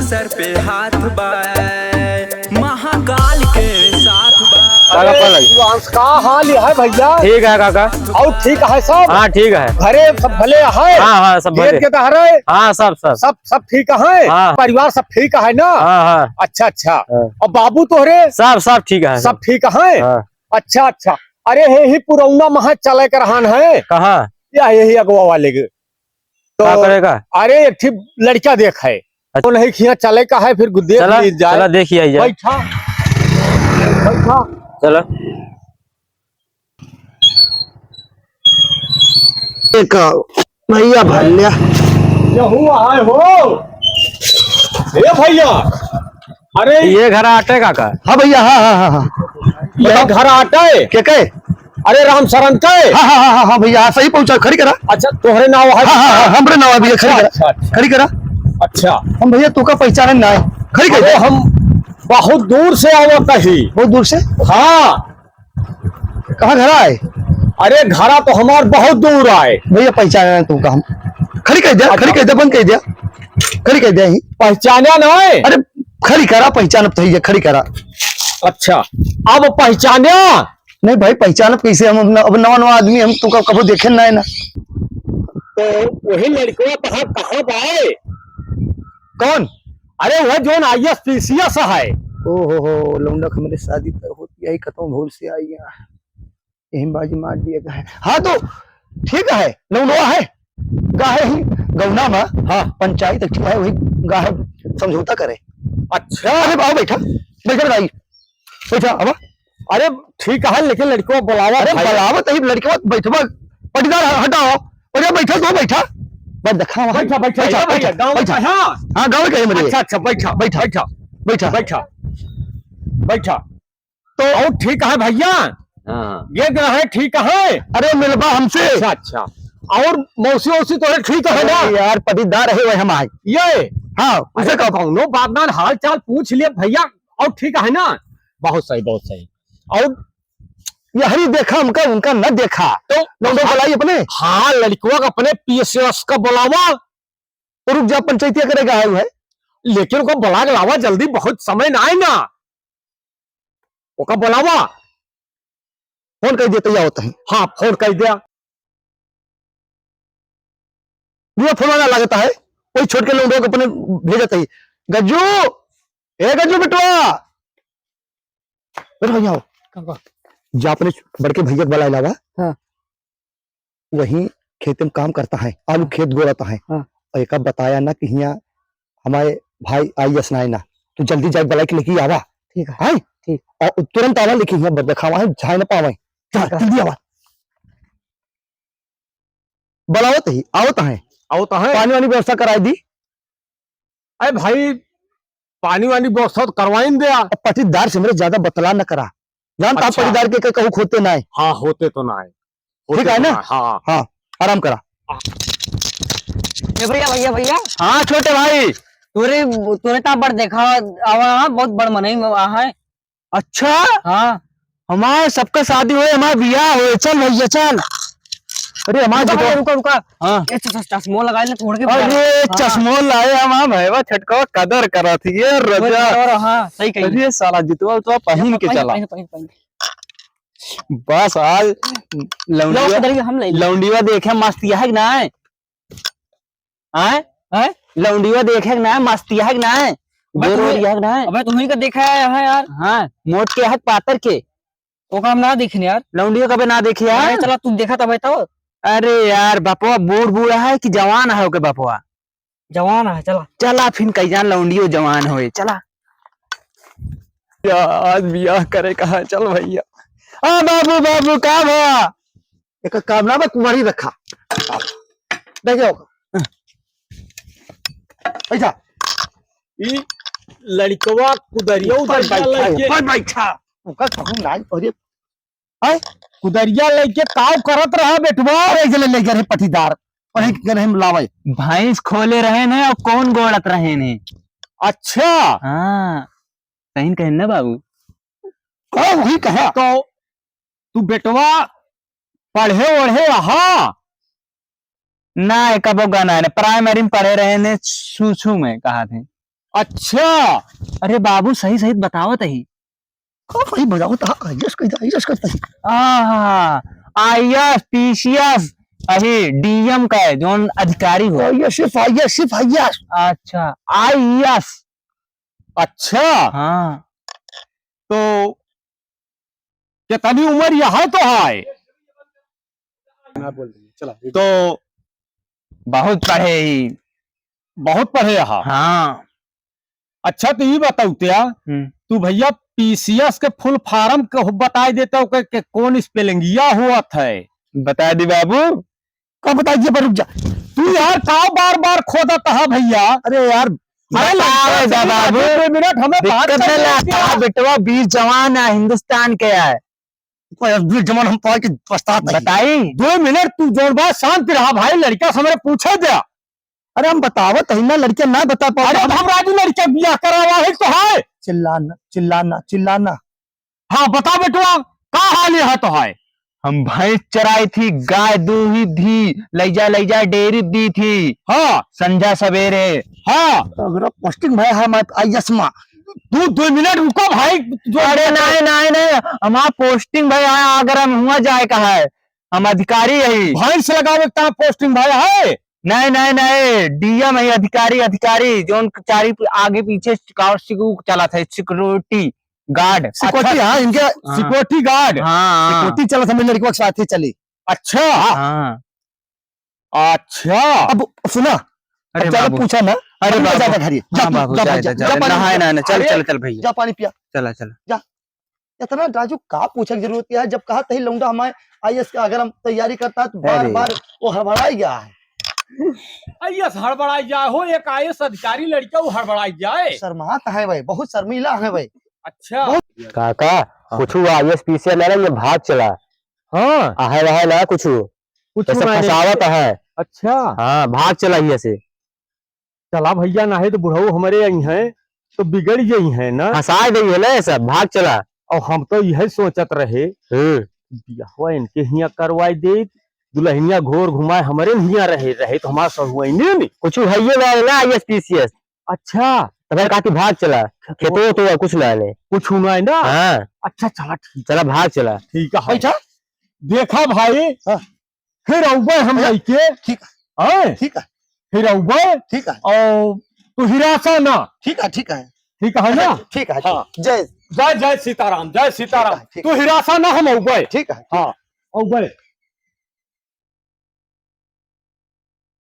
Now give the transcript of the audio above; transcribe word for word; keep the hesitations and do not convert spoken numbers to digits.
सर पे हाथ बा, महाकाल के साथ बा। काका, प्रणाम। शिवांश, का हाल है भैया? ठीक है काका। और ठीक है सब? हाँ, ठीक है। घरे सब भले है? हाँ, हाँ, सब भले। के तहरे? हाँ, सब, सब। सब, सब ठीक है? हाँ। परिवार सब ठीक है ना? हाँ, हाँ। अच्छा, अच्छा। हाँ। और बाबू तोहरे? सब, सब ठीक है। सब ठीक है? हाँ। अच्छा, अच्छा। अरे, हे ही पुरौना महा चले के रहन है। कहाँ? या यही अगवा वाले के। तो का करेगा? अरे, एक ठी लड़का देख है। अच्छा। तो नहीं खिया चले का है, फिर देख चला, ली जाए। चला, देखी आई जाए। बैठा, बैठा। चला। एक भैया भल्या। यहू आए हो। ए भैया, अरे ये घर आटे काका? हाँ भैया, हाँ, हाँ, हाँ, हाँ। ये घर आटे? के के? अरे राम शरण के? हाँ, हाँ, हाँ, हाँ, हाँ, भैया, हाँ, सही पहुँचा, खड़ी करा। अच्छा, तोहरे नाव है? हाँ, हाँ, हाँ, हमरे नाव है भैया, खड़ी करा। अच्छा, अच्छा। खड़ी करा। अच्छा। हम भैया तोका पहचाने ना है, खड़ी कर अरे दे। हम बहुत दूर से आवत ही। बहुत दूर से? हाँ। कहाँ घर आए? अरे घरा तो हमार बहुत दूर आए। भैया पहचाने ना तोका हम। खड़ी कर दे, अच्छा। खड़ी कर दे, बंद कर दे। खड़ी कर दे ही। पहचाने ना है? अरे खड़ी करा, पहचान अब तो है, खड़ी करा। अच्छा, अब पहचाने? नहीं भाई, पहचानब कैसे हम? अब न-, अब नवा नवा आदमी, हम तो क-, कबो देखे ना है ना। तो वही लड़कवा कहाँ, कहाँ बा? कौन? अरे वह जोन IAS PCS है। ओ हो हो, लौंडा के मेरे शादी तय होती है, कतौ भूल से आई है। यही बाजी मार दिया है। हाँ तो ठीक है, लौंडवा है, गा है ही, गौना मा, हाँ। पंचायत ठीक है, वही गा है, समझौता करे। अच्छा। अरे आओ बैठा, बैठा भाई, बैठा, अब अरे ठीक है, लेकिन लड़कवा बुलावा अरे भाई। बुलावा तही लड़कवा बैठवा, पटीदार हटाओ। अरे बैठा तो बैठा। बस देखा वहाँ। बैठा, बैठा, बैठा, ए भैया, बैठा, गाँव बैठा। का है? हाँ, गाँव का है मेरे। अच्छा, अच्छा, बैठा, बैठा। बैठा, बैठा। बैठा। बैठा। तो और ठीक है भैया? हाँ। ये जो है ठीक है? अरे मिलबा हमसे। अच्छा, अच्छा। और मौसी, वौसी तो ठीक है ना? अरे यार, पटीदार है वह हमारे। ये? हाँ, उसे अरे कहो। कौनो बात ना, हाल चाल पूछ लिया भैया। और ठीक है ना? बहुत सही, बहुत सही। और यही देखा हमका, उनका न देखा। तो लौंडो बुलाई अपने। हाँ, लड़कवा का अपने PCS का बुलावा। तो रुक जा, पंचायतिया करेगा है वो है। लेकिन ओका बुला के लावा जल्दी, बहुत समय ना है ना। ओका बुलावा। फोन कर दिया, तैयार होता है। हाँ, फोन कर दिया। ये फोन वाला लगता है, वही छोट के लौंडो को अपने भेजता है। गज्जू, ए गज्जू बेटवा, बैठ भैया हो। का, का? जा अपने बड़के भैया के बुलाए लावा। हाँ। वही खेत में काम करता है, आलू हाँ। खेत गोड़ता है। हाँ। और एका बताया ना कि हियाँ हमारे भाई IAS ना है ना, तू जल्दी जाए बुला के लेके आवा। ठीक है। हैं? ठीक। और तुरंत आवा, लेकिन हियाँ बर देखावा है, झाए ना पावे। जा, ठीक है। जल्दी आवा। बुलावत ही, आवत है। आवत है। पानी वानी व्यवस्था कराई दी। अरे भाई, पानी वानी व्यवस्था तो करवाइन द्या। अब पटीदार से मेरे ज्यादा बतला न करा। जानता अच्छा। पटीदार के, के कहू खोते ना है। हाँ, होते तो ना है। होते ठीक है तो ना? ना है, हाँ। हाँ, आराम करा। ए भैया, भैया, भैया। हाँ, छोटे भाई। तोरे, तोरे ता बड़ देखा, आवा, बहुत बड़ मनई में आवा है। अच्छा? हाँ। हमार सबका शादी होए, हमार बियाह होए। चल भैया, चल। अरे, हमार रुका जितवा भैया, रुका, रुका। हाँ। ए, च-, च-, चश्मो लगाए ले, तोड़ के अरे, हाँ। चश्मो लाए हम, हाँ, भैया, छटकवा कदर करत ही, ये वो रजा। और, हाँ, सही कही। अरे, साला, जितवा उतवा पहिन के पहिन, चला। पहिन, पहिन, पहिन। बस, आज लो, लौंडिया, उधर ही हम ले लें। लौंडिया देखे, मस्ती है कि ना? आय? आय? लौंडियो देखे के ना, मस्ती है कि ना? अबे गोर तुम्हें, ओरिया है कि ना? अबे तुम्हीं का देखा है यहाँ यार। हाँ, मोट के है कि पातर के? ओका हम ना देखने यार। लौंडियो कबे ना देखे यार? अरे चला तू देखा तबे तो। अरे यार, बपवा बूढ़ बूढ़ा है कि जवान है ओके बपवा? जवान है, चला। चला फिन कई जान लौंडियो जवान होए, चला। यार, आज बियाह करे कहाँ, चल भैया। आ बाबू, बाबू, का भा? एक काम ना बा, कुंवारी रखा। बैठ जाओ। बैठा। ई लड़कवा कुदरिया ऊपर उधर बैठा, लइके। ऊपर बैठा। ओकर कहूँ नाई, अरे, आय? कुदरिया लइके काव करत रहा बेटवा? अरे, इधर ले गए रहे पटीदार, और एक गए रहे लावे। भैंस खोले रहे ने और कौन गोड़त रहे ने? अच्छा। हाँ, सही कहे ना बाबू? कहो वही कहे। तो तू बेटवा पढ़े ओढ़े अहा? ना, कबो गना है, primary में पढ़े रहे ने, छू छू में कहा थे। अच्छा। अरे बाबू, सही सही बतावत ही। का भाई बतावत हा? आईएएस कहित हा, आईएएस कहित हा। आहा, आईएएस, पीसीएस, अही डीएम का है, जौन अधिकारी हो। आईएएस, सिर्फ आईएएस, सिर्फ आईएएस। अच्छा, आईएएस। अच्छा। हाँ। तो कितनी उम्र यह है तो है? हाँ, बोल दीजिए, चला। तो बहुत पढ़े ही। बहुत पढ़े हा? हाँ। अच्छा, तो ये बताओ त्या, हम्म। तू भैया पीसीएस के फुल फॉर्म के हो-, बताई देता हो के, के कौन स्पेलिंगिया होत है? बता दी बाबू। का बताई दे, रुक जा। तू यार का बार बार खोदत हा भैया? अरे यार, अरे बताओ लड़का दा सही बाबू। बात है, दो मिनट हमें बात दिक्कत करने नहीं दे लगता, क्या? बेटवा वीर जवान है, हिंदुस्तान के है। कोई अब भी जमान हम पाए के पछतात नहीं। बताई। दो मिनट तू जोन बा शांत रहा भाई, लड़का से हमरे पूछे दे। अरे हम बतावत ही ना, लड़का ना बता पावत। अरे हम हम राजू लड़का बियाह करावा है तो है। चिल्लाना, चिल्लाना, चिल्लाना। हाँ बता बेटवा, का हाल है तो है? हम भैंस चराई थी, गाय दूही थी, लई जा लई जा डेयरी दी थी। हाँ। संझा सवेरे। हाँ। अगर पोस्टिंग भय है मैं आईएएस मा। तू दो मिनट रुको भाई, दो अरे मिनट। नहीं, नहीं, नहीं, हमार पोस्टिंग भय है, अगर हम हुआ जाए का है, हम अधिकारी है। भैंस लगावे का पोस्टिंग भय है? नहीं, नहीं, नहीं, डीएम है, अधिकारी, अधिकारी, जोन चारी आगे पीछे सिक्योर-, सिक्योर चला था, सिक्योरिटी गार्ड। सिक्योरिटी, अच्छा। हाँ, इनके हाँ। सिक्योरिटी गार्ड। हाँ, हाँ। सिक्योरिटी चला था, मेरे लड़के के साथ ही चली। अच्छा। हाँ। अच्छा। अब सुना, अरे अब ज्यादा बाबू। पूछा ना, अरे अभी बाबू। ज्यादा घरी। जा हाँ तू, बाबू, जा जा, भाई, जा, जा, जा, जा, पानी नहाए पिया। ना, ना, चल, अरे, चल, चल भैया। जा पानी पिया। चला, चला। जा। इतना राजू का पूछे की जरूरत है, जब कहा तही लौंडा हमारे आईएएस का अगर हम तैयारी करता है तो बार अरे। बार वो हड़बड़ाई गया है। आईएएस हड़बड़ाई जाए हो, एक आईएएस अधिकारी लड़का वो हड़बड़ाई जाए। शर्मात है भाई, बहुत शर्मीला है भाई। अच्छा। बहुत काका, हाँ। कुछ आईएएस पीसीएस ना, ये भाग चला। हाँ। आहे रहे ना कुछ। कुछ ऐसा नहीं। फंसावत है। अच्छा। हाँ, भाग चला ही ऐसे। चला भैया, नाहीं तो बुढ़ऊ हमरे आई हैं, तो बिगड़ गई हैं ना। फंसा गई है ना ये सब, भाग चला। और हम तो यही सोचत रहे, हम्म। बियाहवा इनके हियाँ करवाई दे, दुल्हनिया घोर घुमाए हमरे हियाँ रहे, रहे तो हमार सहुआइने नहीं। कुछ है ये वाला ना, आईएएस पीसीएस। अच्छा। तब हम कहती भाग चला, खेतो तो कुछ ना ले। कुछ ना है ना? हाँ। अच्छा, चला ठीक। चला भाग चला। ठीक है। अच्छा। देखा भाई, हाँ। फिर अउबे हम हाँ। लइके, ठीक है। हैं? ठीक है। फिर अउबे, ठीक है। और तू हिरासा ना। ठीक है, ठीक है। ठीक है ना? ठीक है, हाँ। जय जय, जय सीताराम, जय सीताराम। ठीक है, ठीक तू है। हिरासा ना, हम अउबे। ठीक है, ठीक है। हाँ, अउबे।